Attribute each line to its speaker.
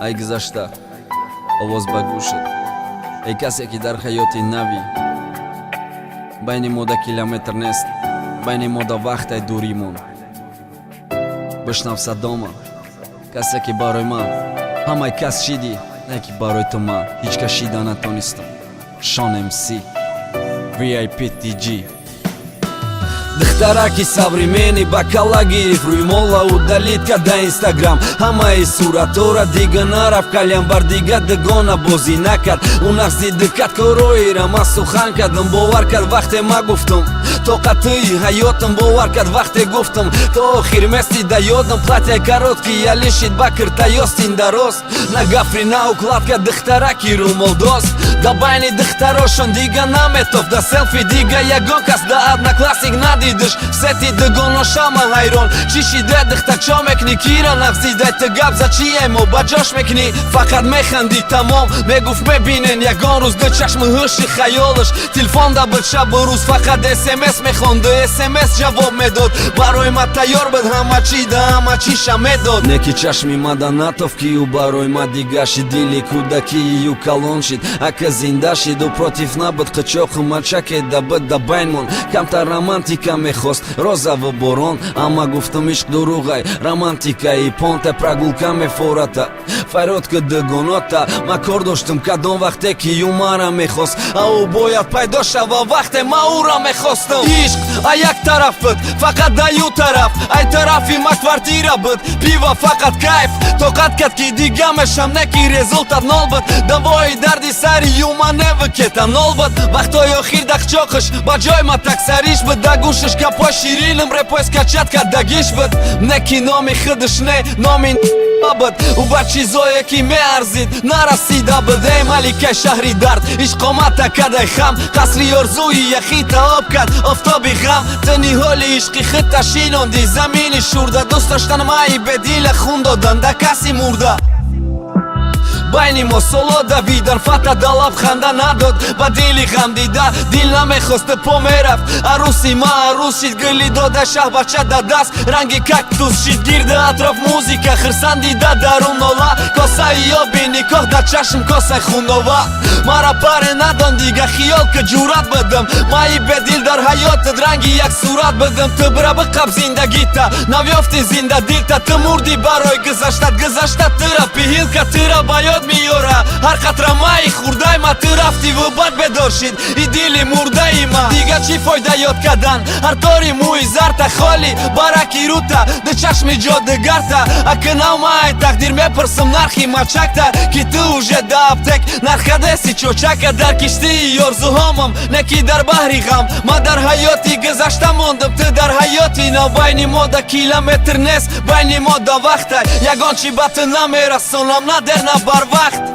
Speaker 1: Ай гузашта, овоз ба гӯшат, эй касе, ки дар ҳаёти навӣ. Байни мо да километр нест, байни мо да вақтай дуримон. Бишнав садома, касе, ки барои ман ҳамаи кас шидӣ, не ки барои ту ман ҳеҷ кас шида натонистам. Шон МС, VIP TG. Духтараки современный ба калла гирифт, рӯймола удалить карда Инстаграм, ҳамаи суратора. Дига нарафт кальян бар, дига дугона бозӣ накард. Ӯ нағзи дикат короира ман сухан кардам, бовар кард, вақте ма гуфтам тоқатии ҳаётам. Бовар кард, вақте гуфтам то охир мести да ёдам. Платья короткий ялишид, ба кирта ёстин дароз, на гафри, на укладка. Духтараки рӯмолдоз да байни духтарошон дига наметофт да селфи, дига ягон кас да Одноклассник надидиш. Сети дугоношама ҳайрон, чӣ шида, духтар, чо мекунӣ, кира нағзидай? Ту гап за чиемо ба ҷош мекунӣ, фақат механдӣ, тамом. Мегуфт, мебинен ягон рӯз ду чашми ҳуши хаёлаш. Телефон да буд шабу рӯз, фақат СМС мехонду СМС ҷавоб медод. Барои ма тайёр буд ҳама чӣ, да ҳама чиша медод. Не ки чашми мада натофт, ки ӯ барои ма дига шид. Дили кӯдакии ю калон шид, ака зинда шид. Ӯ против набуд, қичоқу мачаке да буд да байнмон. Камтар романтика мехост, розаву борон. Амма гуфтам, ишқ дурӯғай, романтикаи понта. Прогулка мефората, фарёд ки дугонота. Ма кор доштум кадом вақте, ки ӯ мара мехост, а ӯ бояд пайдо шава вақте ма ӯра мехостам. Ишқ а як тараф буд, фақат да ю тараф, ай тарафи ма квартира буд, пиво, фақат кайф. Тоқат кард, ки дига мешам, не ки результат нол буд. Давои дарди сари юма неву кетанол буд. Вақтҳои охир дақчоқиш ба ҷой ма таксариш буд, да гӯшиш гапҳои ширинам репой скачать кардагиш буд. Не ки номи худаш, не номи буд, ӯ ба чизое, ки меарзид, нарасида буд. Эй маликаи шаҳри дард, ишқомата кадай хам, қасри орзуи яхита об кард офтоби ғам. Ту ниҳоли ишқи худта шинонди замини шурда, дӯст доштан майи бедила, хун додан да каси мурда. Байни мо соло давидан, фата да лаб ханда надод, ба дили ғам дида дил намехост, по мерафт. Арӯси ма арӯс шид, гули дода шаҳбача да даст, ранги кактус шид. Гирди атроф музика, хирсан дида дарун нола, косаи оби никоҳ да чашм, косаи хунова. Мара паре надон дига, хиёл ки ҷурат бидам, майи бедил дар ҳаётат ранги як сурат бидам. Ту бира биқаб зиндагита, навёфти зинда дилта. Ту мурдӣ барои гузаштат, гузашта тура пиҳилка, тура ба ёд меёра ҳар қатра майи хурдай ма. Ту рафтиву бад бедор шид и дили мурдаи ма. Дига чӣ фойда ёд кардан? Ҳар тори мӯи зарта, холи бараки рута, ду чашми ҷодугарта. Акнав май тақдир мепурсам нархи мачакта, ки ту уже да аптек нархадеси чочака. Дар киштии орзуҳомам, не ки дар баҳри ғам. Ман дар ҳаёти гузашта мондам, ту дар ҳаёти нав. Байни мо да километр нест, байни мо да вақта. Ягон чӣ ба ту намерасонам, на дер, на барвақт.